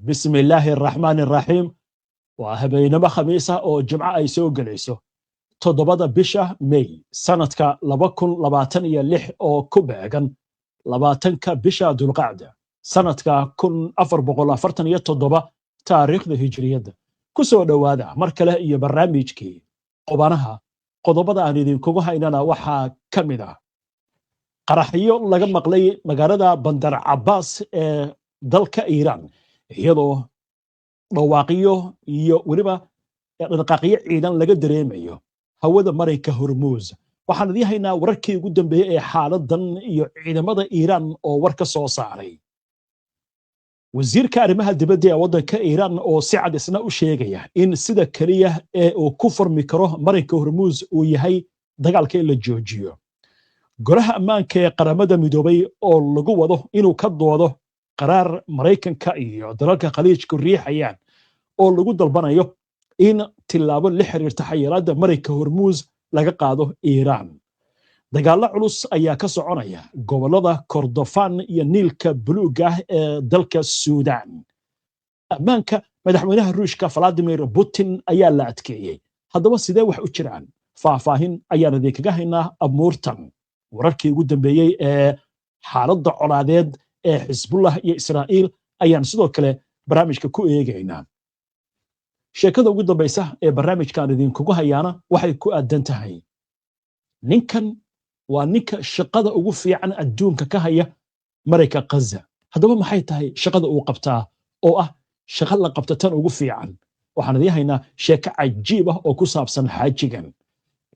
Bismi illaahi araxmaani araxiim. Waa habeenimo Khamiisa oo Jimco ay soo gelayso, 7da bisha May sanadka 2026, oo ku beegan 20ka bisha Dulqacda sanadka 1447 taariikhda Hijriyadda. Ku soo dhowaada mar kale iyo barnaamijkii Qubanaha. Qodobada aan idinkugu haynana waxaa ka mid ah qaraxyo laga maqlay magaalada Bandar Cabaas ee dalka Iiraan, iyadoo dhawaaqiyo iyo weliba dhaqaaqyo ciidan laga dareemayo hawada Marayka Hormuuz. Waxaan idiin haynaa wararkii ugu dambeeyey ee xaaladan iyo ciidamada Iiraan oo war ka soo saaray. Wasiirka arrimaha dibadda ee waddanka Iiraan oo si cad isna u sheegaya in sida keliya ee uu ku furmi karo Marinka Hormuuz uu yahay dagaalka in la joojiyo. Golaha Ammaanka ee Qaramada Midoobay oo lagu wado inuu ka doodo qaraar Maraykanka iyo dalalka Khaliijku riixayaan oo lagu dalbanayo in tillaabo la xiriirta xayiraadda Marinka Hormuuz laga qaado Iiraan. Dagaallo culus ayaa ka soconaya gobollada Kordofaan iyo Niilka Buluuga ah ee dalka Suudaan. Ammaanka madaxweynaha Ruushka Vladimir Putin ayaa la adkeeyey. Haddaba sidee wax u jiraan? Faahfaahin ayaan idinkaga haynaa amuurtan. Wararkii ugu dambeeyey ee xaaladda colaadeed ee Xisbullah iyo Israa'iil ayaan sidoo kale barnaamijka ku eegaynaa. Sheekada ugu dambaysa ee barnaamijkaan idinkugu hayaana waxay ku aadan tahay ninkan waa ninka shaqada ugu fiican adduunka ka haya Marayka Ghaza. Haddaba maxay tahay shaqada uu qabtaa oo ah shaqo la qabta tan ugu fiican? Waxaan idiin haynaa sheeko cajiib ah oo ku saabsan xaajigan.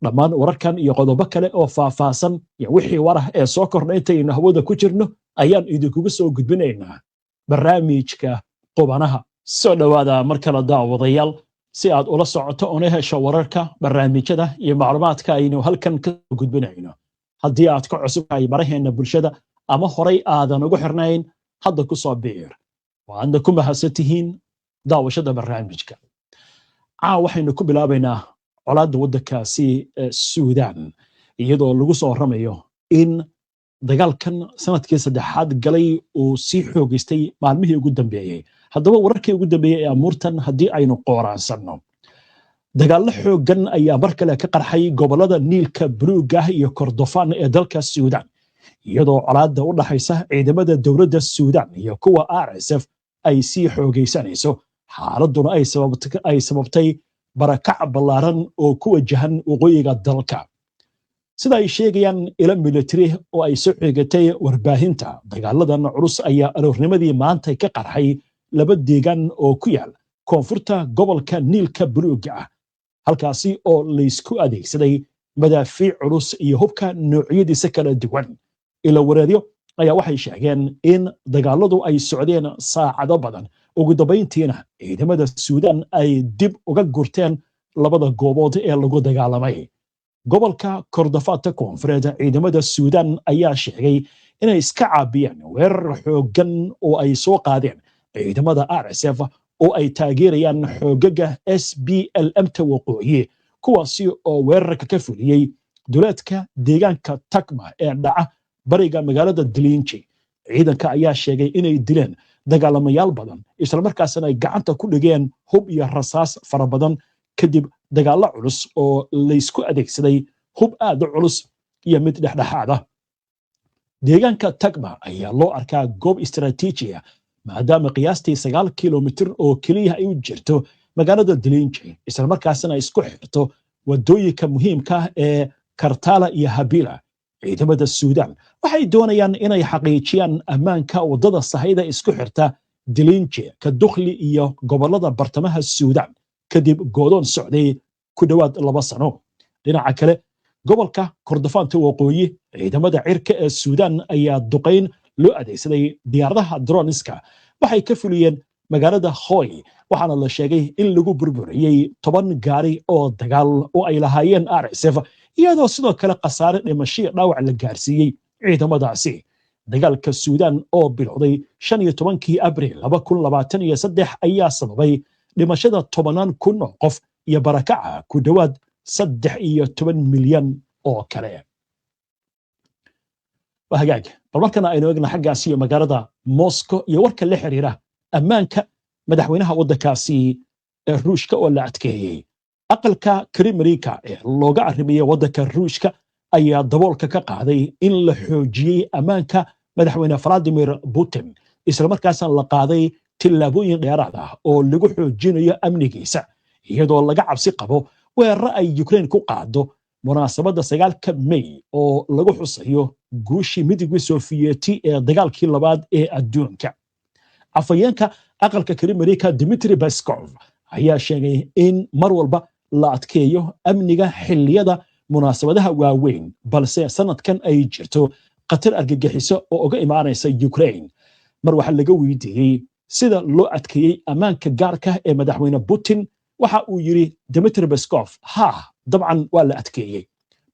Dhammaan wararkan iyo qodobo kale oo faahfaahsan iyo wixii warah ee soo kordha intaynu hawada ku jirno ayaan idinkugu soo gudbinaynaa barnaamijka Qubanaha. Soo dhowaada mar kale, daawadayaal. Si aad ula socoto una hesho wararka, barnaamijyada iyo macluumaadka aynu halkan ka gudbinayno, haddii aad ka cusub tahay baraheenna bulshada ama horay aadan ugu xirnayn, hadda ku soo biir. Waadna ku mahadsan tihiin daawashada barnaamijka. Caawa waxaynu ku bilaabaynaa colaadda waddankaasi Suudaan, iyadoo lagu soo warramayo in dagaalkan sanadkii saddexaad galay uu sii xoogaystay maalmihii ugu dambeeyey. Haddaba wararkii ugu dambeeyey ee amuurtan haddii aynu qooraansanno, dagaallo xooggan ayaa mar kale ka qarxay gobollada Niilka Buluuga iyo Kordofaan ee dalka Suudaan, iyadoo colaadda u dhaxaysa ciidamada dowladda Suudaan iyo kuwa RSF ay sii xoogaysanayso, xaaladduna ay sababtay barakac ballaaran oo ku wajahan waqooyiga dalka. Sida ay sheegayaan ilo militari oo ay soo xigatay warbaahinta, dagaaladan culus ayaa aroornimadii maanta ka qarxay laba deegaan oo ku yaal koonfurta gobolka Niilka Buluuga ah, halkaasi oo laysku adeegsaday madaafiic culus iyo hubka noocyadiisa kala duwan. Ilo wareedyo ayaa waxay sheegeen in dagaaladu ay socdeen saacado badan, ugu dambayntiina ciidamada Suudaan ay dib uga gurteen labada goobood ee lagu dagaalamay. Gobolka Kordofaadka Koonfureed, ciidamada Suudaan ayaa sheegay inay iska caabiyeen weerar xooggan oo ay soo qaadeen ciidamada RSF oo ay taageerayaan xoogaga SPLM-ta waqooyi, kuwaasi oo weerarka ka fuliyey duleedka deegaanka Takma ee dhaca bariga magaalada Diliinji. Ciidanka ayaa sheegay inay dileen dagaalamayaal badan, islamarkaasna ay gacanta ku dhigeen hub iyo rasaas fara badan, kadib dagaallo culus oo laysku adeegsaday hub aad u culus iyo mid dhexdhexaad ah. Deegaanka Tagma ayaa loo arkaa goob istaraatiiji ah, maadaama qiyaastii 9 kilomitir oo keliya ay u jirto magaalada Diliinji, islamarkaasna ay isku xirto wadooyinka muhiimka ah ee Kartala iyo Habila. Ciidamada Suudaan waxay doonayaan inay xaqiijiyaan ammaanka waddada sahayda isku xirta Diliinji, Kadukhli iyo gobollada bartamaha Suudaan, kadib goodoon socday ku dhowaad 2 sano. Dhinaca kale, gobolka Kordofaanta Waqooyi, ciidamada cirka ee Suudaan ayaa duqayn loo adeegsaday diyaaradaha droniska waxay ka fuliyeen magaalada Khoy, waxaana la sheegay in lagu burburiyey 10 gaari oo dagaal oo ay lahaayeen RSF, iyadoo sidoo kale khasaare dhimashiyo dhaawac la gaarsiiyey ciidamadaasi. Dagaalka Suudaan oo bilowday 15kii Abriil 2023 ayaa sababay dhimashada tobanaan kun oo qof iyo barakaca ku dhowaad 13 milyan oo kale. Hagaag, bal markana aynu eegna xaggaas iyo magaalada Moscow iyo warka la xiriira ammaanka Madaxweynaha waddankaasi Ruushka oo la adkeeyey. Aqalka Kremlinka ee looga arrimiyey waddanka Ruushka ayaa daboolka ka qaaday in la xoojiyey ammaanka Madaxweyne Vladimir Putin, islamarkaasna la qaaday tillaabooyin dheeraad ah oo lagu xoojinayo amnigiisa, iyadoo laga cabsi qabo weeraro ay Ukraine ku qaado munaasabadda 9-ka May oo lagu xusayo guushii Midowgii Sofiyeeti ee dagaalkii labaad ee adduunka. Afhayeenka aqalka Kremlinka, Dmitri Peskov, ayaa sheegay in mar walba la adkeeyo amniga xilliyada munaasabadaha waaweyn, balse sanadkan ay jirto khatar argagixiso oo uga imaanaysa Ukraine. Mar waxaa laga weydiiyey sida loo adkeeyey ammaanka gaarka ee Madaxweyne Putin, waxa uu yidhi Dmitri Peskov: "Ha, dabcan waa la adkeeyey."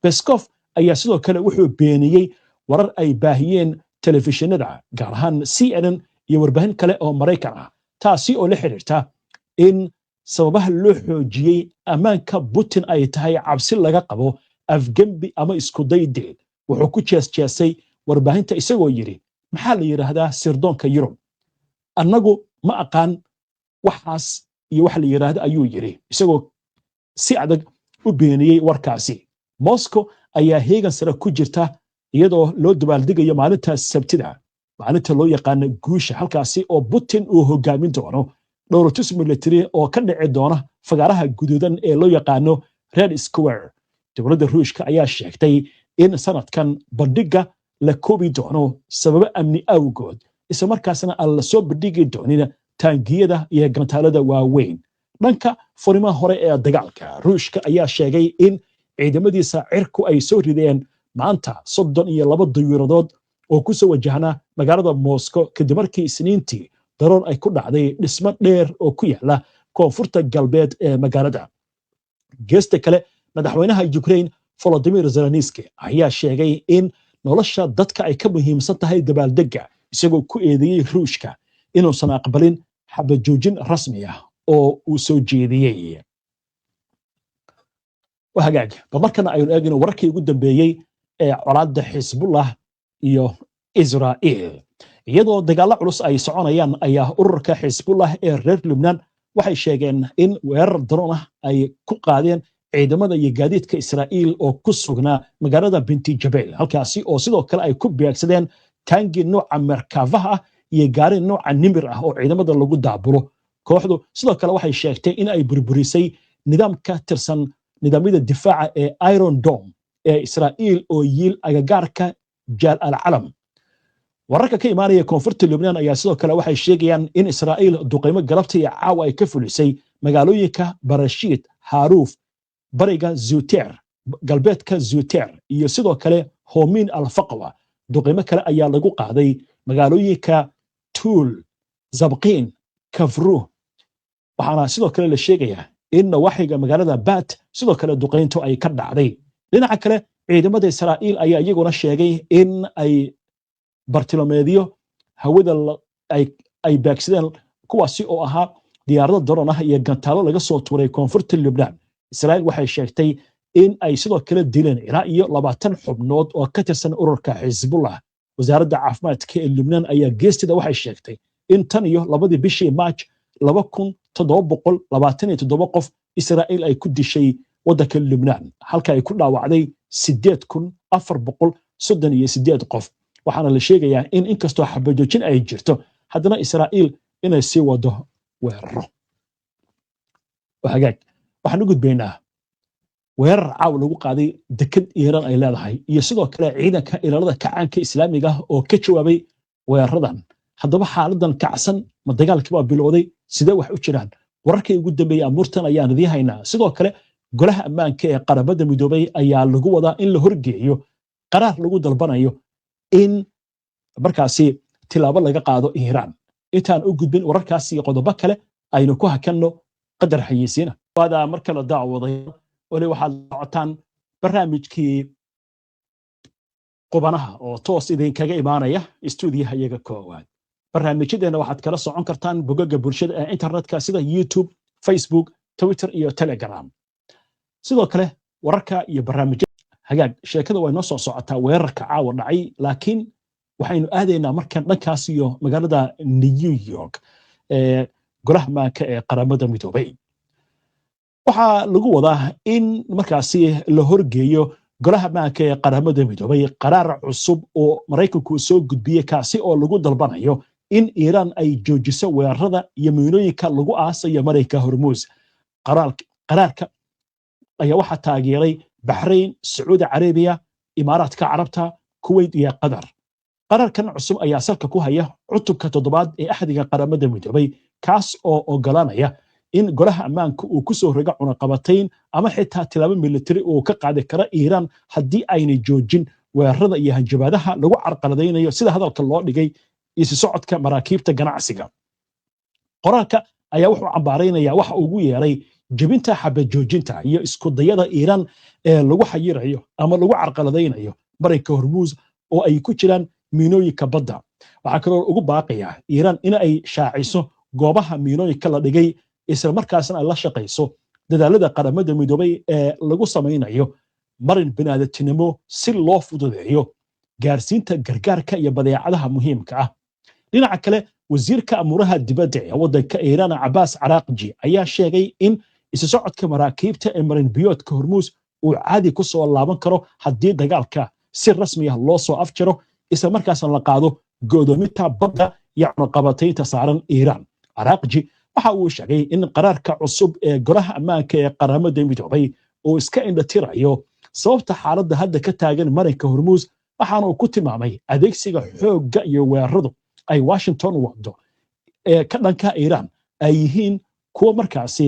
Peskov ayaa sidoo kale wuxuu beeniyey warar ay baahiyeen telefishinada, gaar ahaan CNN iyo warbaahin kale oo Maraykan ah, taasi oo la xiriirta in sababaha loo xoojiyey ammaanka Putin ay tahay cabsi laga qabo afgembi ama iskuday dil. Wuxuu ku jees-jeesay warbaahinta isagoo yidhi: "Maxaa la yidhaahdaa sirdoonka Yurub? Annagu ma aqaan waxaas iyo waxa la yidhaahdo," ayuu yidhi, isagoo si adag u beeniyey warkaasi. Moscow ayaa heegan sare ku jirta iyadoo loo dabaaldegayo maalinta Sabtida, maalinta loo yaqaano guusha, halkaasi oo Putin uu hogaamin doono dhowratus military oo ka dhici doona fagaaraha guduudan ee loo yaqaano Red Square. Dowladda Ruushka ayaa sheegtay in sanadkan bandhigga la koobi doono sababo amni awgood, islamarkaasna aan la soo bandhigi doonin taangiyada iyo gantaalada waaweyn. Dhanka furimaha hore ee dagaalka, Ruushka ayaa sheegay in ciidamadiisa cirku ay soo rideen maanta 32 dayuuradood oo ku soo wajahna magaalada Moscow, kadib markii Isniintii daroon ay ku dhacday dhismo dheer oo ku yaala koonfurta galbeed ee magaalada. Geesta kale, madaxweynaha Ukraine Volodymyr Zelenski ayaa sheegay in nolosha dadka ay ka muhiimsan tahay dabaaldegga, isagoo ku eedeeyey Ruushka inuusan aqbalin xabajoojin rasmi ah oo uu soo jeediyey. Hagaag, ba markana aynu eegno wararkii ugu dambeeyey ee colaadda Xisbullah iyo Israa'iil. Iyadoo dagaallo culus ay soconayaan ayaa ururka Xisbullah ee reer Lubnaan waxay sheegeen in weerar daroon ah ay ku qaadeen ciidamada iyo gaadiidka Israa'iil oo ku sugnaa magaalada Binti Jabeel, halkaasi oo sidoo kale ay ku beegsadeen taangi nooca Merkavaha ah iyo gaari nooca Nimir ah oo ciidamada lagu daabulo. Kooxdu sidoo kale waxay sheegtay in ay burburisay nidaam ka tirsan nidaamyada difaaca ee Iron Dome ee Israa'iil oo yiil agagaarka Jaal al Calam. Wararka ka imaanaya koonfurta Lubnaan ayaa sidoo kale waxay sheegayaan in Israa'iil duqaymo galabta iyo caawa ay ka fulisay magaalooyinka Barashiid, Haaruuf, bariga Zuter, galbeedka Zuter iyo sidoo kale Homin Alfaqwa. Duqaymo kale ayaa lagu qaaday magaalooyinka Tuul, Zabqiin, Kafruh, waxaana sidoo kale la sheegayaa in nawaaxiga magaalada Bat sidoo kale duqayntu ay ka dhacday. Dhinaca kale, ciidamada Israa'iil ayaa iyaguna sheegay in ay bartilmaameedyo hawada ay beegsadeen, kuwaasi oo ahaa diyaarado daroon ah iyo gantaalo laga soo tuuray koonfurta Lubnaan. Israa'iil waxay sheegtay in ay sidoo kale dileen ilaa iyo 20 xubnood oo ka tirsan ururka Xisbullah. Wasaaradda caafimaadka ee Lubnaan ayaa geestida waxay sheegtay in tan iyo 2-dii bishii Maaj 2727 qof Israa'iil ay ku dishay waddanka Lubnaan, halka ay ku dhaawacday 8438 qof. Waxaana la sheegayaa in inkastoo xabajoojin ay jirto, haddana Israa'iil inay sii wado weeraro. Hagaag, waxaan u gudbaynaa weerar caaw lagu qaaday deked Iiraan ay leedahay iyo sidoo kale ciidanka ilaalada kacaanka Islaamiga ah oo ka jawaabay weeraradan. Haddaba xaaladan kacsan, ma dagaalkii baa bilowday? Sidee wax u jiraan? Wararkii ugu dambeeyey amuurtan ayaan idiin haynaa. Sidoo kale, Golaha Ammaanka ee Qaramada Midoobay ayaa lagu wadaa in la horgeeyo qaraar lagu dalbanayo in markaasi tilaabo laga qaado Iiraan. Intaan u gudbin wararkaas iyo qodobo kale, aynu ku hakanno qadar xayeysiina. Waada marka la daawaday, weli waxaad socotaan barnaamijkii Qubanaha oo toos idinkaga imaanaya istuudiyaha iyaga koowaad. Barnaamijyadeenna waxaad kala socon kartaan bogaga bulshada ee internetka sida YouTube, Facebook, Twitter iyo Telegram. Sidoo kale wararka iyo barnaamijyada. Hagaag, sheekada way noo soo socotaa weerarka caawa dhacay, laakiin waxaynu aadaynaa markan dhankaas iyo magaalada New York. Golaha Ammaanka ee Qaramada Midoobay. Waxaa lagu wadaa in markaasi la horgeeyo Golaha Ammaanka ee Qaramada Midoobay qaraar cusub oo Maraykanku soo gudbiyey, kaasi oo lagu dalbanayo in Iiraan ay joojiso weerarada iyo miinooyinka lagu aasayo Marinka Hormuus. Qaraarka ayaa waxaa taageeray Baxrayn, Sacuudi Carabiya, Imaaraadka Carabta, Kuwait iyo Qatar. Qaraarkan cusub ayaa salka ku haya cutubka 7aad ee Axdiga Qaramada Midoobay, kaas oo ogolanaya in Golaha Ammaanka uu ku soo rogo cunaqabatayn ama xitaa tilaabo militari uu ka qaadi kara Iiraan haddii aynay joojin weerarada iyo hanjabaadaha lagu carqaladaynayo, sida hadalka loo dhigay, isu socodka maraakiibta ganacsiga. Qoraalka ayaa wuxuu cambaaraynaya waxa ugu yeeray jebinta xabad joojinta iyo isku dayada Iiraan ee lagu xayirayo ama lagu carqaladaynayo Marinka Hormuus, oo ay ku jiraan miinooyinka badda. Waxaa kaloo ugu baaqaya Iiraan in ay shaaciso goobaha miinooyinka la dhigay, isla markaasna ay la shaqayso dadaalada Qaramada Midoobay ee lagu samaynayo marin bini'aadatinimo si loo fududeeyo gaarsiinta gargaarka iyo badeecadaha muhiimka ah. Dhinaca kale, wasiirka amuuraha dibadda ee waddanka Iiraan, Cabaas Caraaqji, ayaa sheegay in isu socodka maraakiibta ee marin biyoodka Hormuus uu caadi ku soo laaban karo haddii dagaalka si rasmi ah loo soo afjaro, isla markaasna la qaado go'doominta badda iyo cunaqabataynta saaran Iiraan. Caraaqji waxa uu sheegay in qaraarka cusub ee Golaha Ammaanka ee Qaramada Midoobay uu iska indhatirayo sababta xaaladda hadda ka taagan Marinka Hormuus, waxaana uu ku tilmaamay adeegsiga xoogga iyo weeraradu ay Washington wado ee ka dhanka Iiraan ay yihiin kuwo markaasi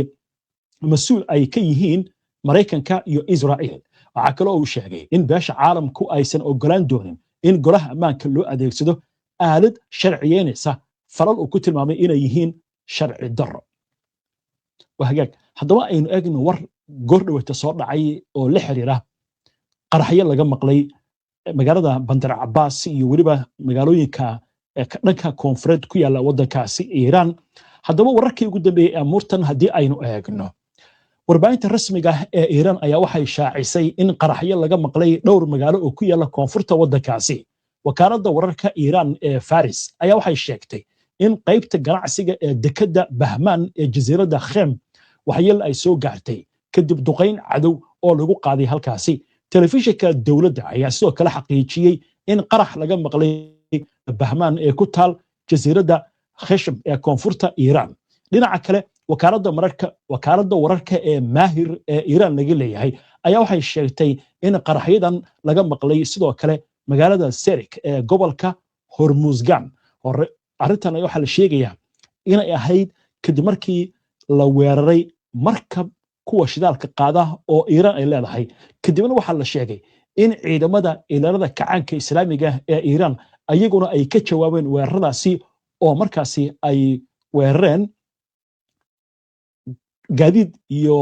mas-uul ay ka yihiin Maraykanka iyo Israa'iil. Waxaa kaloo uu sheegay in beesha caalamku aysan ogolaan doonin in Golaha Ammaanka loo adeegsado aalad sharciyeynaysa falal uu ku tilmaamay inay yihiin sharci darro. Waa hagaag. Haddaba aynu eegno war goor dhaweyta soo dhacay oo la xiriira qaraxyo laga maqlay magaalada Bandar Cabaas iyo weliba magaalooyinka dhanka koonfureed ku yaalla waddankaasi Iiraan. Haddaba wararkii ugu dambeeyey ee amuurtan haddii aynu eegno, warbaahinta rasmiga ah ee Iiraan ayaa waxay shaacisay in qaraxyo laga maqlay dhowr magaalo oo ku yaalla koonfurta waddankaasi. Wakaaladda wararka Iiraan ee Faris ayaa waxay sheegtay in qaybta ganacsiga ee dekedda Bahmaan ee jasiiradda Khem waxyeel ay soo gaartay kadib duqayn cadow oo lagu qaaday halkaasi. Telefishinka dowladda ayaa sidoo kale xaqiijiyey in qarax laga maqlay Bahmaan ee ku taal jasiiradda Kheshm ee koonfurta Iiraan. Dhinaca kale, wakaaladda wararka ee Maahir ee Iiraan laga leeyahay ayaa waxay sheegtay in qaraxyadan laga maqlay sidoo kale magaalada Serik ee gobolka Hormuzgan. Hore arrintan ayaa waxaa la sheegayaa inay ahayd kadib markii la weeraray markab kuwa shidaalka qaada oo Iiraan ay leedahay. Kadibna waxaa la sheegay in ciidamada Ilaalada Kacaanka Islaamiga ee Iiraan ayaguna ay ka jawaabeen weeraradaasi, oo markaasi ay weerareen gaadiid iyo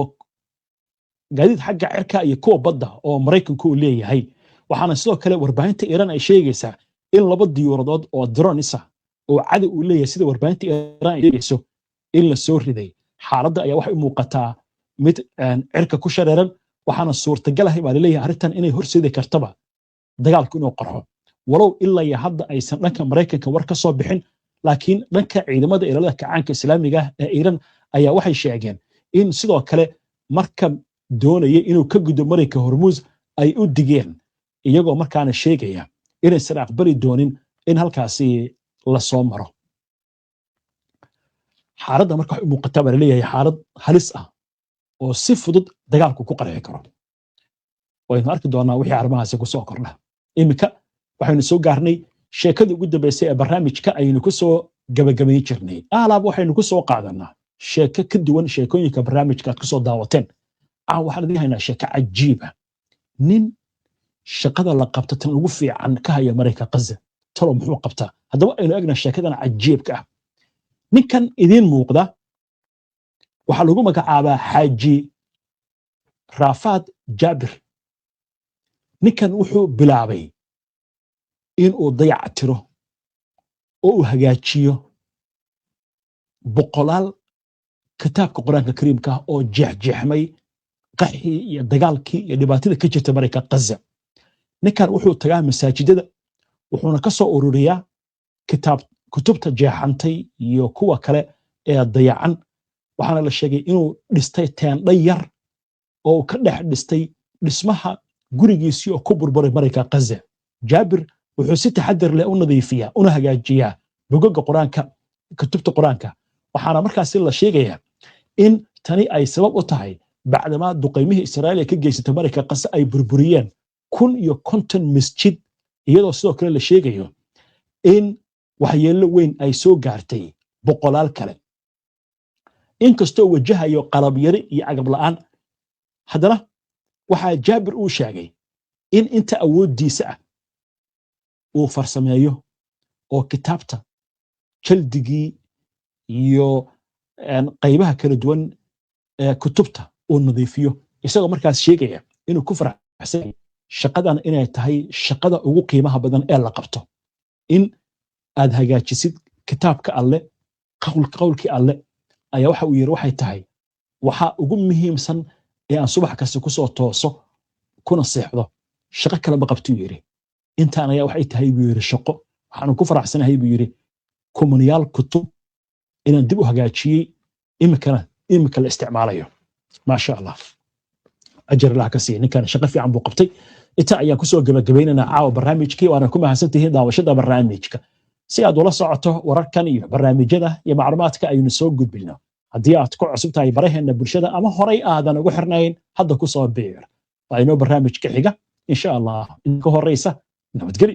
gaadiid xagga cirka iyo kuwa badda oo Maraykanku uu leeyahay. Waxaana sidoo kale warbaahinta Iiraan ay sheegaysaa in laba diyuuradood oo drones ah oo cadow uu leeyahay, sida warbaahinta Iiraan ay sheegayso, in la soo riday. Xaaladda ayaa waxay u muuqataa mid cirka ku shareeran, waxaana suurtagal ah baa laleeyahay arrintan inay horseedi kartaba dagaalku inuu qarxo, walow ilaa iyo hadda aysan dhanka Maraykanka war ka soo bixin. Laakiin dhanka ciidamada Ilaalada Kacaanka Islaamiga ee Iiraan ayaa waxay sheegeen in sidoo kale markab doonaya inuu ka gudbo Marinka Hormuus ay u digeen, iyagoo markaana sheegaya inaysan aqbali doonin in halkaasi la soo maro. Xaaladda marka waxay u muuqataa baa laleeyahay xaalad halis ah oo si fudud dagaalku ku qarxi karo. Waynu arki doonaa wixii arrimahaasi ku soo kordha. Iminka waxaynu soo gaarnay sheekadii ugu dambeysay ee barnaamijka aynu ku soo gabagabayn jirnay. Alaab waxaynu ku soo qaadanaa sheeko ka duwan sheekooyinka barnaamijka aad ku soo daawateen. Waxaan idiin haynaa sheeko cajiiba: nin shaqada la qabta tan ugu fiican ka haya Marayka Qaza. Talo muxuu qabtaa? Haddaba aynu egnaa sheekadan cajiibka ah. Ninkan idiin muuqda waxaa lagu magacaabaa Xaaji Raafaad Jaabir. Ninkan wuxuu bilaabay inuu dayactiro oo uu hagaajiyo boqolaal kitaabka Qur-aanka Kariimka ah oo jeexjeexmay qaxii iyo dagaalkii iyo dhibaatada ka jirta Marayka Qaza. Ninkan wuxuu tagaa masaajidada, wuxuuna ka soo ururiyaa kitaab, kutubta jeexantay iyo kuwa kale ee dayacan. Waxaana la sheegay inuu dhistay teendha yar oo uu ka dhex dhistay dhismaha gurigiisii oo ku burburay marinka Qaza. Jaabir wuxuu si taxadir leh u nadiifiyaa una hagaajiyaa bogoga Qur-aanka, kutubta Qur-aanka. Waxaana markaasi la sheegayaa in tani ay sabab u tahay bacdamaa duqaymihii Israa'iil ay ka geysatay marinka Qaza ay burburiyeen 1050 masjid, iyadoo sidoo kale la sheegayo in waxyeello weyn ay soo gaartay boqolaal kale. Inkastoo wajahayo qalab yari iyo agab la'aan, haddana waxaa Jaabir uu sheegay in inta awooddiisa ah uu farsameeyo oo kitaabta jaldigii iyo qaybaha kala duwan ee kutubta uu nadiifiyo, isagoo markaas sheegaya inuu ku faraxsan shaqadan inay tahay shaqada ugu qiimaha badan ee la qabto. In aad hagaajisid kitaabka Alle, qowlkii Alle, ayaa waxa uu yidhi waxay tahay waxa ugu muhiimsan ee aan subax kasta kusoo tooso kuna seexdo. Shaqo kale ma qabtuu yidhi, intaan ayaa waxay tahay, buu yidhi, shaqo. Waxaanu ku faraxsanahay, buu yidhi, kumanayaal kutub inaan dib u hagaajiyey, imikana imika la isticmaalayo. Maasha Allah, ajar Allah ka siiya ninkan, shaqo fiican buu qabtay. Inta ayaan kusoo gabagabaynaynaa caawa barnaamijkii, waana ku mahadsantihiin daawashada barnaamijka. Si aad ula socoto wararkan iyo barnaamijyada iyo macluumaadka aynu soo gudbino, haddii aad ku cusub tahay baraheena bulshada ama horay aadan ugu xirnayn, hadda ku soo biir. Waa inoo barnaamijka xiga, insha Allah. Inka horeysa, nabadgeli.